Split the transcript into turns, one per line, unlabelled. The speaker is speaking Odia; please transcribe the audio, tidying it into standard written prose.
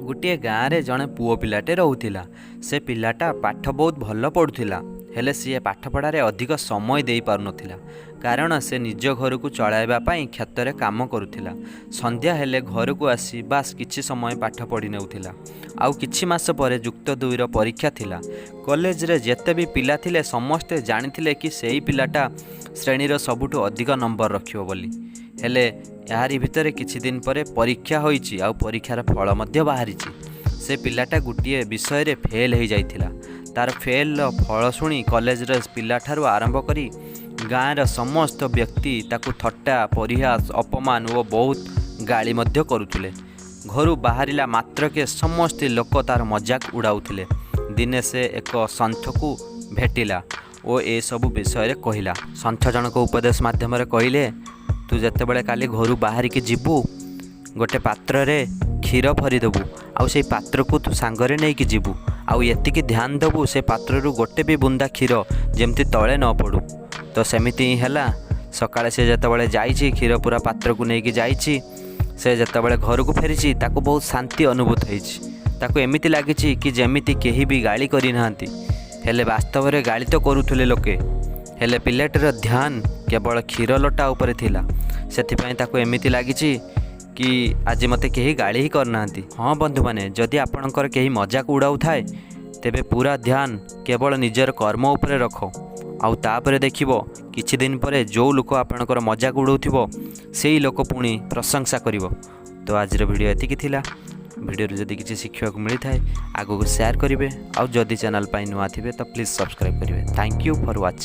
ଗୋଟିଏ ଗାଁରେ ଜଣେ ପୁଅ ପିଲାଟେ ରହୁଥିଲା। ସେ ପିଲାଟା ପାଠ ବହୁତ ଭଲ ପଢ଼ୁଥିଲା, ହେଲେ ସିଏ ପାଠପଢ଼ାରେ ଅଧିକ ସମୟ ଦେଇପାରୁନଥିଲା, କାରଣ ସେ ନିଜ ଘରକୁ ଚଳାଇବା ପାଇଁ କ୍ଷେତରେ କାମ କରୁଥିଲା। ସନ୍ଧ୍ୟା ହେଲେ ଘରକୁ ଆସି ବାସ୍ କିଛି ସମୟ ପାଠ ପଢ଼ି ନେଉଥିଲା। ଆଉ କିଛି ମାସ ପରେ ଯୁକ୍ତ ଦୁଇର ପରୀକ୍ଷା ଥିଲା। କଲେଜରେ ଯେତେ ବି ପିଲା ଥିଲେ, ସମସ୍ତେ ଜାଣିଥିଲେ କି ସେଇ ପିଲାଟା ଶ୍ରେଣୀର ସବୁଠୁ ଅଧିକ ନମ୍ବର ରଖିବ ବୋଲି। ହେଲେ ଏହାରି ଭିତରେ କିଛି ଦିନ ପରେ ପରୀକ୍ଷା ହୋଇଛି ଆଉ ପରୀକ୍ଷାର ଫଳ ମଧ୍ୟ ବାହାରିଛି। ସେ ପିଲାଟା ଗୋଟିଏ ବିଷୟରେ ଫେଲ୍ ହେଇଯାଇଥିଲା। ତା'ର ଫେଲ୍ର ଫଳ ଶୁଣି କଲେଜର ପିଲାଠାରୁ ଆରମ୍ଭ କରି ଗାଁର ସମସ୍ତ ବ୍ୟକ୍ତି ତାକୁ ଥଟ୍ଟା, ପରିହାସ, ଅପମାନ ଓ ବହୁତ ଗାଳି ମଧ୍ୟ କରୁଥିଲେ। ଘରୁ ବାହାରିଲା ମାତ୍ରକେ ସମସ୍ତେ ଲୋକ ତା'ର ମଜାକ ଉଡ଼ାଉଥିଲେ। ଦିନେ ସେ ଏକ ସନ୍ଥକୁ ଭେଟିଲା ଓ ଏସବୁ ବିଷୟରେ କହିଲା। ସନ୍ଥ ଜଣକ ଉପଦେଶ ମାଧ୍ୟମରେ କହିଲେ, ତୁ ଯେତେବେଳେ କାଲି ଘରୁ ବାହାରିକି ଯିବୁ, ଗୋଟେ ପାତ୍ରରେ କ୍ଷୀର ଭରିଦେବୁ ଆଉ ସେଇ ପାତ୍ରକୁ ତୁ ସାଙ୍ଗରେ ନେଇକି ଯିବୁ। ଆଉ ଏତିକି ଧ୍ୟାନ ଦେବୁ, ସେ ପାତ୍ରରୁ ଗୋଟେ ବି ବୁନ୍ଦା କ୍ଷୀର ଯେମିତି ତଳେ ନ ପଡ଼ୁ। ତ ସେମିତି ହିଁ ହେଲା। ସକାଳେ ସେ ଯେତେବେଳେ ଯାଇଛି, କ୍ଷୀର ପୁରା ପାତ୍ରକୁ ନେଇକି ଯାଇଛି, ସେ ଯେତେବେଳେ ଘରକୁ ଫେରିଛି, ତାକୁ ବହୁତ ଶାନ୍ତି ଅନୁଭୂତ ହେଇଛି। ତାକୁ ଏମିତି ଲାଗିଛି କି ଯେମିତି କେହି ବି ଗାଳି କରିନାହାନ୍ତି। ହେଲେ ବାସ୍ତବରେ ଗାଳି ତ କରୁଥିଲେ ଲୋକେ, ହେଲେ ପିଲାଟିର ଧ୍ୟାନ କେବଳ କ୍ଷୀର ଲୋଟା ଉପରେ ଥିଲା। ସେଥିପାଇଁ ତାକୁ ଏମିତି ଲାଗିଛି କି ଆଜି ମୋତେ କେହି ଗାଳି ହିଁ କରିନାହାନ୍ତି। ହଁ ବନ୍ଧୁମାନେ, ଯଦି ଆପଣଙ୍କର କେହି ମଜାକ ଉଡ଼ାଉଥାଏ, ତେବେ ପୁରା ଧ୍ୟାନ କେବଳ ନିଜର କର୍ମ ଉପରେ ରଖ। ଆଉ ତାପରେ ଦେଖିବ, କିଛି ଦିନ ପରେ ଯେଉଁ ଲୋକ ଆପଣଙ୍କର ମଜାକ ଉଡ଼ାଉଥିବ, ସେଇ ଲୋକ ପୁଣି ପ୍ରଶଂସା କରିବ। ତ ଆଜିର ଭିଡ଼ିଓ ଏତିକି ଥିଲା। ଭିଡ଼ିଓରୁ ଯଦି କିଛି ଶିଖିବାକୁ ମିଳିଥାଏ, ଆଗକୁ ସେୟାର କରିବେ। ଆଉ ଯଦି ଚ୍ୟାନେଲ୍ ପାଇଁ ନୂଆ ଥିବେ, ତ ପ୍ଲିଜ୍ ସବସ୍କ୍ରାଇବ୍ କରିବେ। Thank you for watching.